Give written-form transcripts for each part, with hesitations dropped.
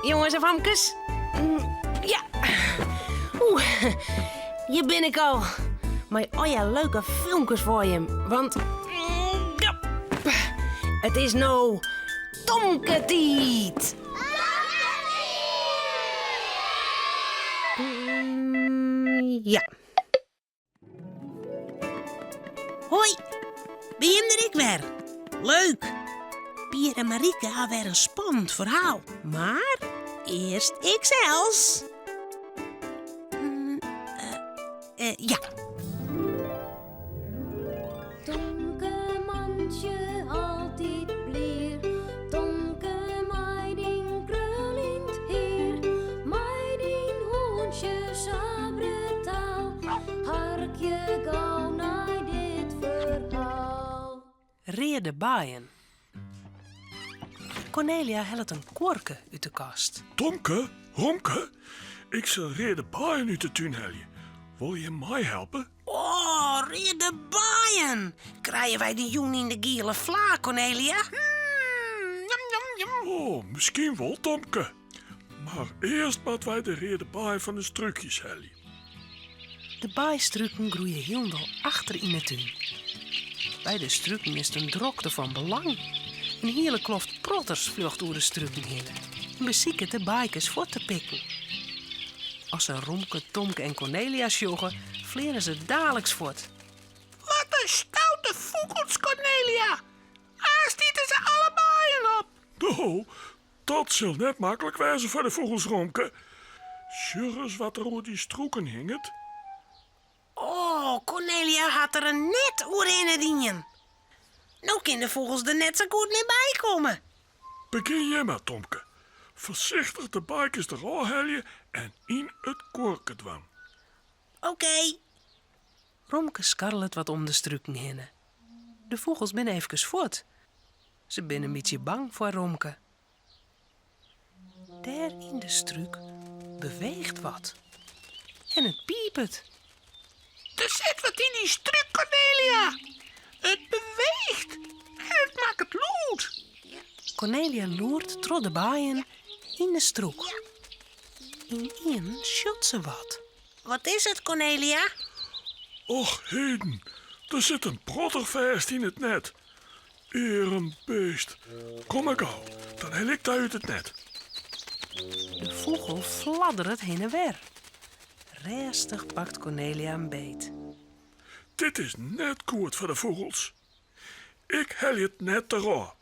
Jonges en famkes. Ja. Oeh, hjir bin ik al. Mei allegear leuke filmkes foar jim. Want ja, it is no Tomke-tiid. Ja. Hoi, bin jim der ek wer? Leuk! Pier en Marike ha wer in spannend ferhaal, mar earst iksels. Mm, eh, eh, ja. Tomke mantsje altyd blier, Tomke mei dyn kruljend hier, mei dyn hûntsje sa brutaal, harkje gau nei dit ferhaal. Reade baaien. Kornelia hellet in kuorke út de kast. Tomke, Romke, ik sil reade baaien út de tún helje. Wolle jim meihelpe? Oh, reade baaien! Krije wy dy jûn yn de giele fla, Kornelia? Njam, njam, njam. Oh, miskien wol, Tomke. Mar earst moatte wy de reade baai fan de strúkjes helje. De baaistruken groeie hielendal achter yn 'e tún. By de struken is it in drokte fan belang. In hiele kloft protters fljocht oer de struken hinne en besiket de baaikes fuort te pikken. As se Romke, Tomke en Kornelia sjogge, fleane se daliks fuort. Wat in stoute fûgels, Kornelia! Aanst ite se alle baaien op. No, dat sil net maklik wêze foar de fûgels, Romke. Sjoch ris wat der oer dy strûken hinget. Oh, Kornelia hat der in net oerhinne dien. No kin de fûgels der net sa goed mear by komme. Begjin jim mar, Tomke. Foarsichtich de baaikes derôf helje en yn it kuorke dwaan. Oké. Romke skarrelet wat om de struken hinne. De fûgels binne efkes fuort. Se binne in bytsje bang foar Romke. Dêr yn de strúk beweecht wat. En it piipet. Der sit wat yn dy strúk, Kornelia. It beweecht en it makket lûd. Kornelia loert troch de baaien yn de strûk. Ynienen sjocht se wat. Wat is it, Kornelia? Och heden, der sit in protter fêst yn it net. Earm beest. Kom mar gau, dan hel ik dy út it net. De fûgel fladderet hinne en wer. Rêstich pakt Kornelia him beet. Dit is net goed foar de fûgels. Ik helje it net derôf.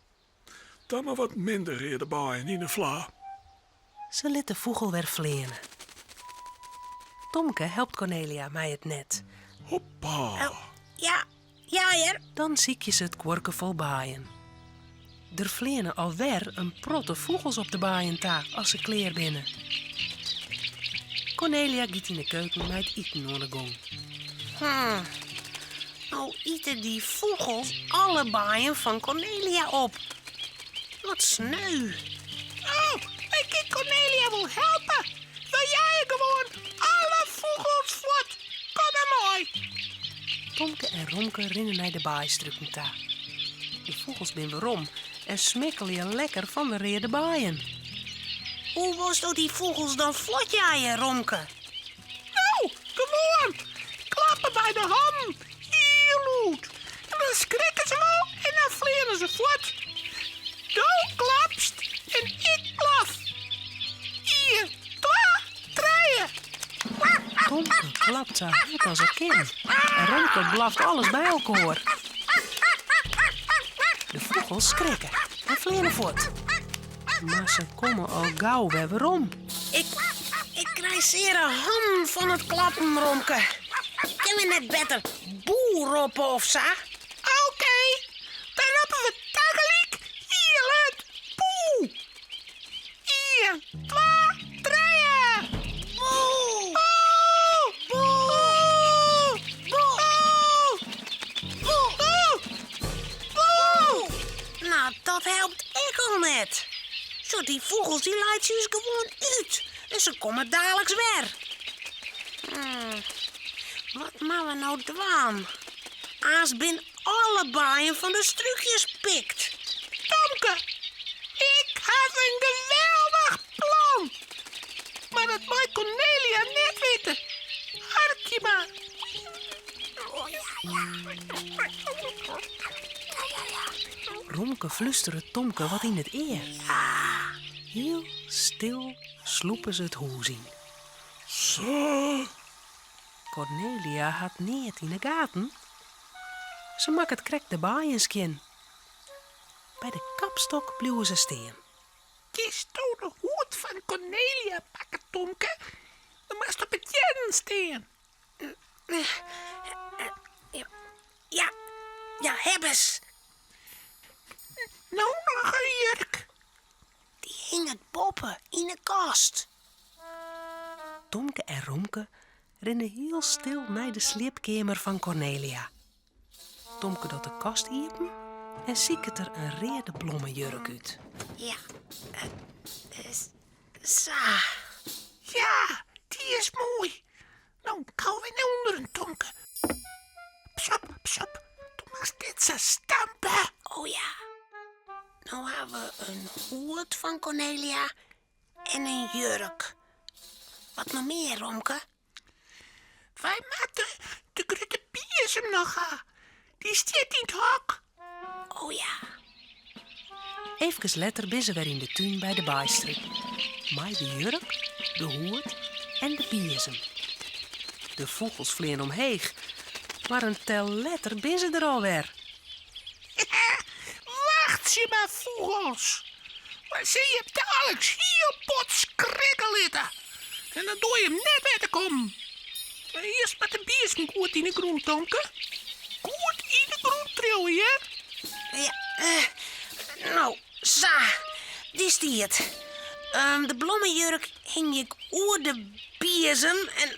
Dan mar wat minder reade baaien yn 'e fla. Se lit de fûgel wer fleane. Tomke helpt Kornelia mei it net. Hoppa! Oh, ja, ja hear. Dan sykje se it kuorke fol baaien. Der fleane alwer in protte fûgels op de baaien ta as se klear binne. Kornelia giet yn 'e keuken mei it iten oan 'e gong. Hm, no ite dy fûgels alle baaien fan Kornelia op. Wat sneu. Oh, ik kin Kornelia wol helpe. Wy jeie gewoan alle fûgels fuort. Kom mar mei. Tomke en Romke rinne nei de baaistruken ta. De fûgels binne werom en smikkelje lekker fan de reade baaien. Hoe wolsto dy fûgels dan fuortjeie, Romke? No, gewoan. Klappe mei de hannen. Hiel lûd. En dan skrikke se wol en dan fleane se fuort. Do klapst en ik blaf. Ien, twa, trije. Tomke klapt sa hurd as er kin en Romke blaft alles by elkoar. De fûgels skrikke en fleane fuort. Mar se komme al gau wer werom. Ik, ik krij seare hannen fan it klappen, Romke. Kinne we net better boe roppe of sa? Oké, dan roppe we tagelyk hiel hurd boe. Ien, twa, trije. Boe! Boe! Boe! Boe! Boe! Boe! Boe! Nou, dat helpt ek al net. Sjoch, dy fûgels dy laitsje ús gewoan út en se komme daliks wer. Hmm, wat moatte we no dwaan? Aanst bin alle baaien fan de strúkjes pikt. Tomke, ik haw in geweldich plan. Romke flústeret Tomke wat yn it ear. Hiel stil slûpe se it hûs yn. Sa! Kornelia hat neat yn 'e gaten. Se makket krekt de baaien skjin. By de kapstok bliuwe se stean. Kinsto de hoed fan Kornelia pakke, Tomke? Do moatst op 'e teannen stean. Ja, ja, hebbes. No noch in jurk. Dy hinget boppe yn 'e kast. Tomke en Romke rinne hiel stil nei de sliepkeamer fan Kornelia. Tomke docht de kast iepen en siket der in reade blommejurk út. Ja, sa. Ja, dy is moai. No, gau wer nei ûnderen, Tomke. Pas op, pas op, do moatst net sa stampe. Oh ja. No ha we in hoed fan Kornelia en in jurk. Wat noch mear, Romke? Wy moatte de grutte biezem noch ha. Dy stiet yn it hok. Oh ja. Eefkes letter binne se wer yn de tún by de baaistrip. Mei de jurk, de hoed en de biezem. De fûgels fleane omheech, mar in tel letter binne se der alwer. Wachtsje mar, fûgels. Wy sille jim daliks hiel bot skrikke litte. En dan doare jim net wer te kommen. Mar earst moat de biezem goed yn 'e grûn, Tomke. Goed yn 'e grûn triuwe, hear. Ja, no, sa. Dy stiet. De blommejurk hingje ik oer de biezem en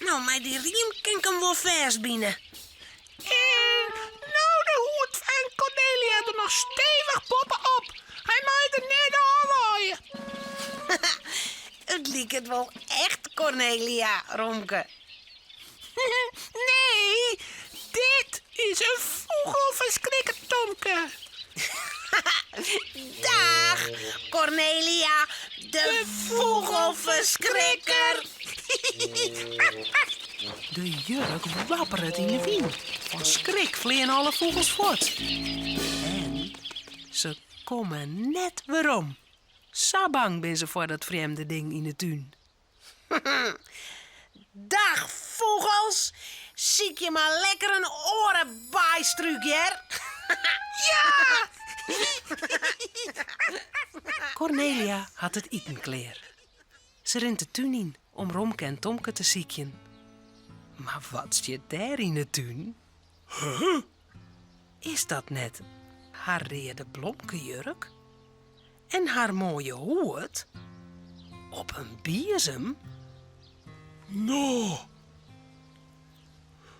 no, mei dy riem kin ik him wol fêstbine. En no de hoed fan Kornelia der noch stevich boppe-op. Hy mei der net ôfwaaie. It liket wol echt Kornelia, Romke. Nee, dit is in fûgelferskrikker, Tomke. Dag, Kornelia, de fûgelferskrikker. De jurk wapperet yn de wyn. Fan skrik fleane alle fûgels fuort. En se komme net werom. Sa bang binne se foar dat frjemde ding yn 'e tún. Dag fûgels, sykje mar lekker in oare baaistrúk, hear. Ja! Kornelia hat it iten klear. Se rint de tún yn om Romke en Tomke te sykjen. Mar wat stiet dêr yn 'e tún? Is dat net har reade blomkejurk? En har moaie hoed? Op in biezem? No,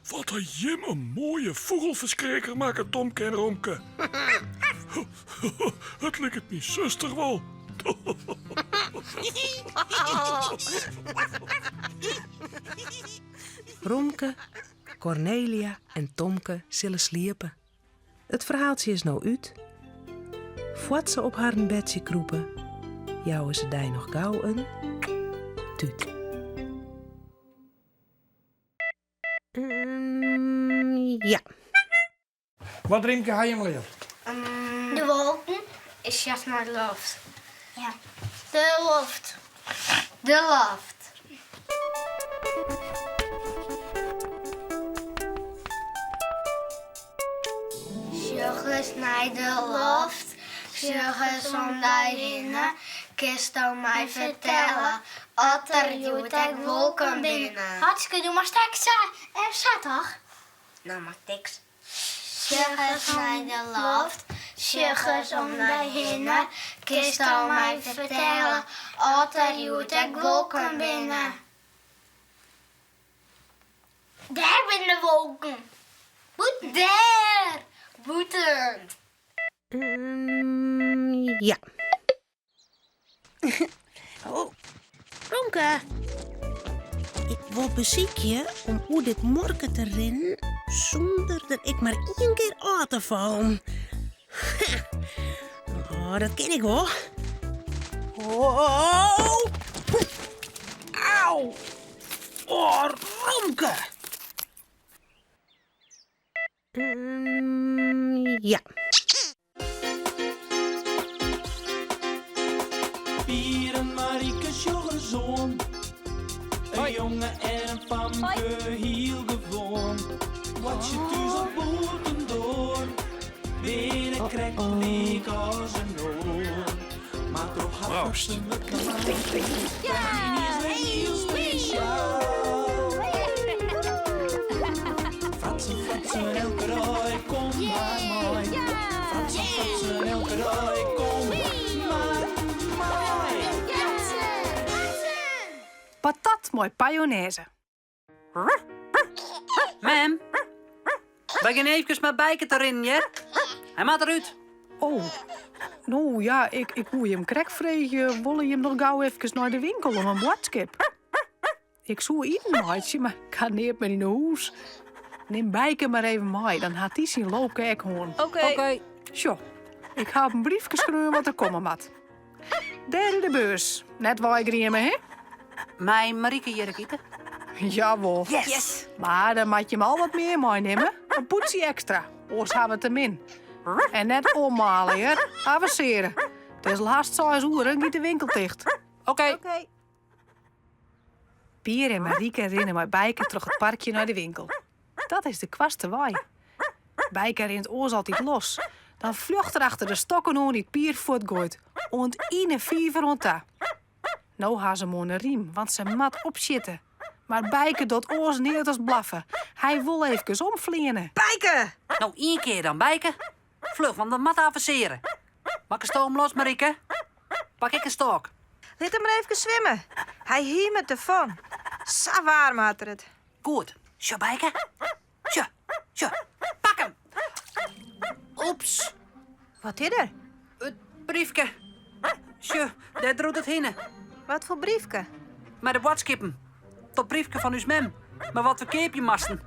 wat ha jim in moaie fûgelferskrikker makke, Tomke en Romke. It liket myn suster wol. Romke, Kornelia en Tomke sille sliepe. It ferhaaltsje is no út. Foar't se op harren bedsje krûpe, jouwe se dy noch gau in tút. Ja. Wat rymke ha jim leard? De wolken. Ik sjoch nei de loft. Ja. De loft. De loft. Sjoch ris nei de loft, sjoch ris om dy hinne, kinsto my fertelle oft der hjoed ek wolken binne? Hatske, do moatst ek sa en sa toch? No moat ik Sjoch ris nei de loft, sjoch ris om dy hinne, kinsto my fertelle oft der hjoed ek wolken binne? Dêr binne de wolken. Bûten. Dêr! Bûten. Ja. Oh, Romke. Ik wol besykje om oer dit muorke te rinnen sûnder dat ik mar ien kear ôf te fallen. Oh, dat kin ik wol. Oh. Au. Oh, Romke. Ja. Pier en Marike sjogge oan. In jonge en in famke, hiel gewoan. Boartsje thús of bûtendoar, binne krekt lyk as in oar. Mar troch har Proost. fratsen wurdt toch yniens wer hiel spesjaal. Fratsen, fratsen, elke dei, kom mar mei. Fratsen, fratsen, elke dei, kom mar mei. Patat mei payonêze. Mem, wy gean eefkes mei Bijke te rinnen, hear. Hy moat derút. Oh, no ja, ik, ik woe jim krekt freegje, wolle jim noch gau efkes nei de winkel om in boadskip? Ik soe iten meitsje, mar ik ha neat mear yn 'e hûs. Nim Bijke mar even mei, dan hat dy syn loopke ek hân. Oké. Oké. Sjoch, ik ha op in briefke skreaun wat der komme moat. Dêr yn de beurs. Net weigrieme, hè? Mei Marike hjir ek ite? Jawol. Yes! Mar dan moat jim al wat mear meinimme. In pûdsje ekstra, oars ha we te min. En net ommale, hear. Avenseare. It is al hast seis oere en giet de winkel ticht. Oké. Oké. Pier en Marike rinne mei Bijke troch it parkje nei de winkel. Dat is de koartste wei. Bijke rint oars altyd los. Dan fljocht er achter de stokken oan dy't Pier fuortgoait, oant yn 'e fiver oan ta. No ha se him oan 'e rym, want se moat opsjitte. Mar Bijke docht oars neat as blaffe. Hy wol eefkes omfleane. Bijke! No ien kear dan, Bijke. Fluch, want we moatte avenseare. Makkesto him los, Marike? Pak ik in stôk. Lit him mar eefkes swimme. Hy himet derfan. Sa waarm hat er it. Goed. Sjoch, Bijke. Sjoch, sjoch. Pak him! Oeps. Wat is der? It briefke. Sjoch, dêr driuwt it hinne. Wat foar briefke? Mei de boadskippen. Dat briefke fan ús mem. Mei wat we keapje moasten.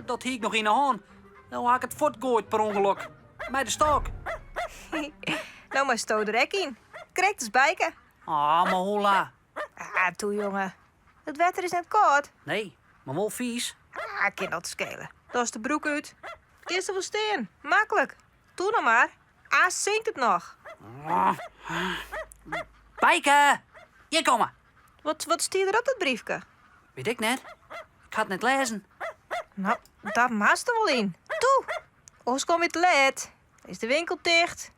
Dat hie ik noch yn 'e hân. No ha ik it fuortgoaid per ûngelok. Mei de stôk. No moatsto der ek yn. Krekt as Bijke. Ah, mar hola. Ah, toe jonge. It wetter is net kâld. Nee, mar wol fiis. Ah, kin dat skele. Dochst de broek út. Kinst der wol stean. Maklik. Toe no mar. Aanst sinkt it noch. Bijke! Hjir komme. Wat, wat stie der op dat briefke? Wit ik net. Ik ha it net lêzen. No, dat moatst der wol yn. Toe! Oars komme je te let. Is de winkel ticht.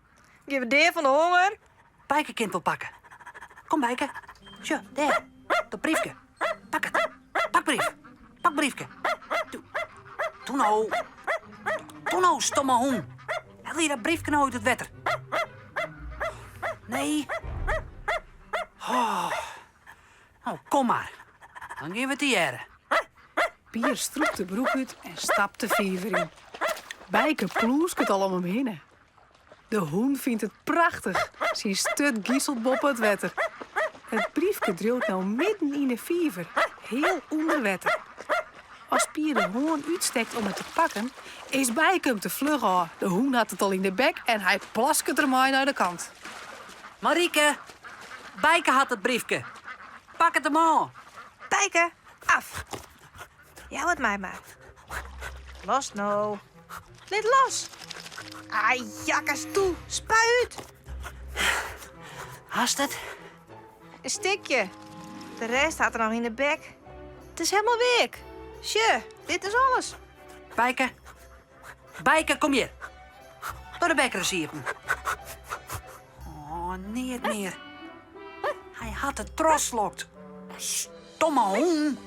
Gean we dea fan de honger. Bijke kin it wol pakke. Kom Bijke. Sjoch, dêr. Dat briefke. Pak it. Pak brief. Pak briefke. Toe, toe no. Toe no, stomme hûn. Helje dat briefke no út it wetter. Nee. Oh. No, kom mar. Dan gean we tegearre. Pier strûpt de broek út en stapt de fiver yn. Bijke plûsket al om him hinne. De hûn fynt it prachtich. Syn sturt giselt boppe it wetter. It briefke driuwt no midden yn 'e fiver, heal ûnder wetter. As Pier de hân útstekt om it te pakken, is Bijke him te fluch ôf. De hûn hat it al yn de bek en hy plasket der mei nei de kant. Marike, Bijke hat it briefke. Pak it him ôf. Bijke, af. Jou it my mar. Los no. Lit los. Ah, jakkers toe. Spui út. Hast it? In stikje. De rest hat er noch yn de bek. It is helemaal weak. Sjoch, dit is alles. Bijke. Bijke, kom hjir. Doch de bek ris iepen. Oh, neat mear. Hy hat it trochslokt. Stomme hûn.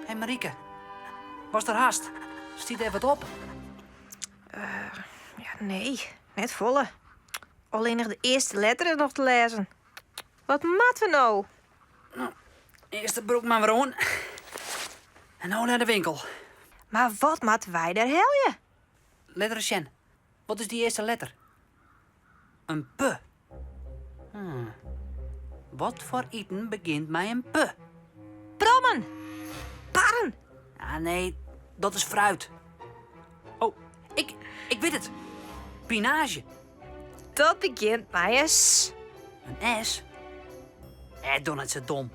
Hé Marike, watst der hast? Stiet dêr wat op? Ja, nee, net folle. Allinnich de earste letter is noch te lêzen. Wat moatte we no? Earst de broek mar wer oan. En no nei de winkel. Mar wat moatte wy dêr helje? Lit ris sjen. Wat is dy earste letter? In P. Hmm. Wat foar iten begjint mei in P? Prommen! Parren! Ah, nee, dat is fruit. Oh, ik, ik wit it. Pinaazje. Dat begjint mei in S. In S? Eh, doch net sa dom.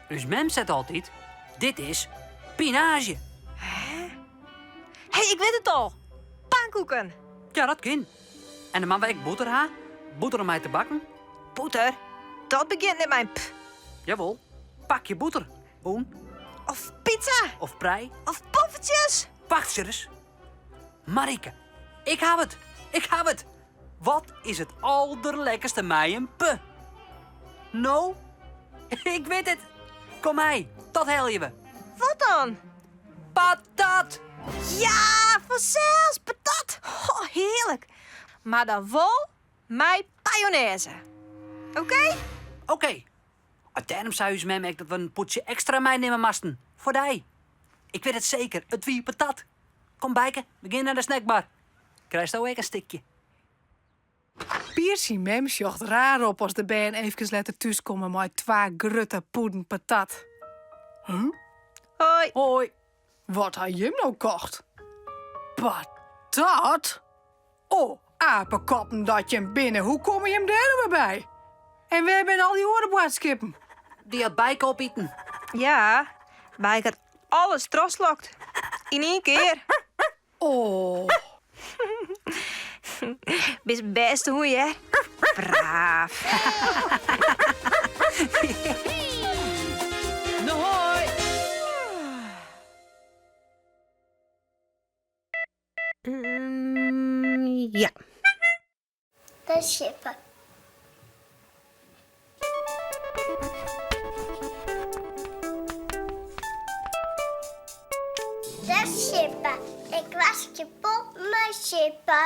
Us mem seit altyd, dit is pinaazje. Hè? Hé, ik wit it al! Pankoeken! Ja, dat kin. En dan moatte we ek bûter ha. Bûter om mei te bakken. Bûter? Dat begjint net mei in p. Jawol, pakje bûter, bûn. Of pizza. Of prei. Of poffertjes. Wachtsje ris. Marike, ik haw it! Ik haw it! Wat is it alderlekkerste mei in p? No, ik wit it! Kom mei, dat helje we. Wat dan? Patat! Ja, fansels, patat! Oh, hearlik. Mar dan wol mei payonêze. Oké? Oké. Dêrom sei ús mem ek dat we in pûdsje ekstra meinimme moasten. Foar dy. Ik wit it seker, it wie patat. Kom Bijke, we gean nei de snackbar. Krijsto ek in stikje. Pier syn mem sjocht raar op as de bern eefkes letter thúskomme mei twa grutte pûden patat. Huh? Hoi. Hoi. Wat ha jim no kocht? Patat? O, apekoppen dat jim binne, hoe komme jim dêr no wer by? En wêr binne al dy oare boadskippen? Dy hat Bijke opiten. Ja, Bijke hat alles trochslokt. Yn ien kear. Oh. Bist bêste hûn, hear. Braaf. No hoi! Ja. De sjippe. De sjippe. Ik waskje pop mei sjippe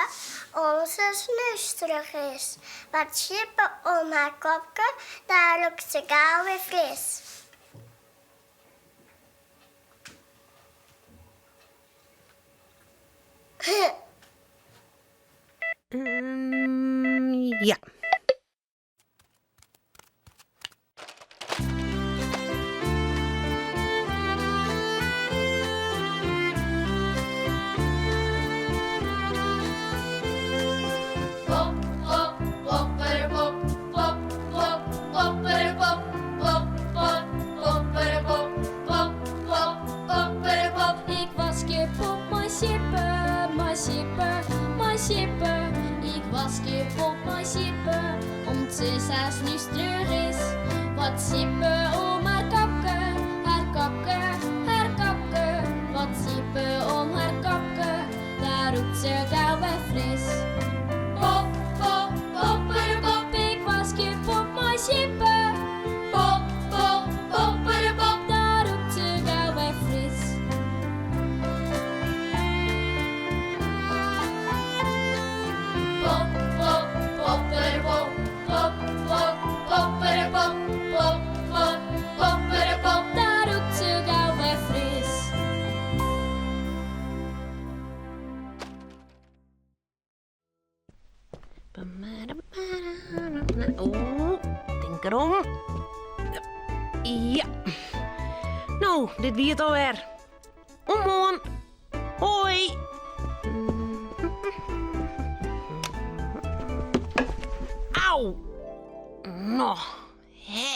om't se snústerich is. Wat sjippe om har kopke, dan rûkt se gau wer fris. Ja. Pop, pop, popperpop, pop, pop, popperpop, pop, pop, popperpop, pop, pop, popperpop. Ik waskje pop mei sjippe, mei sjippe, mei sjippe. Ik waskje pop mei sjippe, om't se sa snústerich is. Wat sjippe om har kopke, har kopke, har kopke. Wat sjippe om har kopke, dan rûkt se gau wer fris. Pop, pop, popperpop, ik waskje pop mei sjippe. Pop, pop, popperpop, dan rûkt se gau wer fris. Pop, pop, popperpop, pop, pop, popperpop, pop, pop, popperpop, dan rûkt se gau wer fris. Oeh, tink derom. Ja. No, dit wie it alwer. Oant moarn. Hoi. Au. No, hè.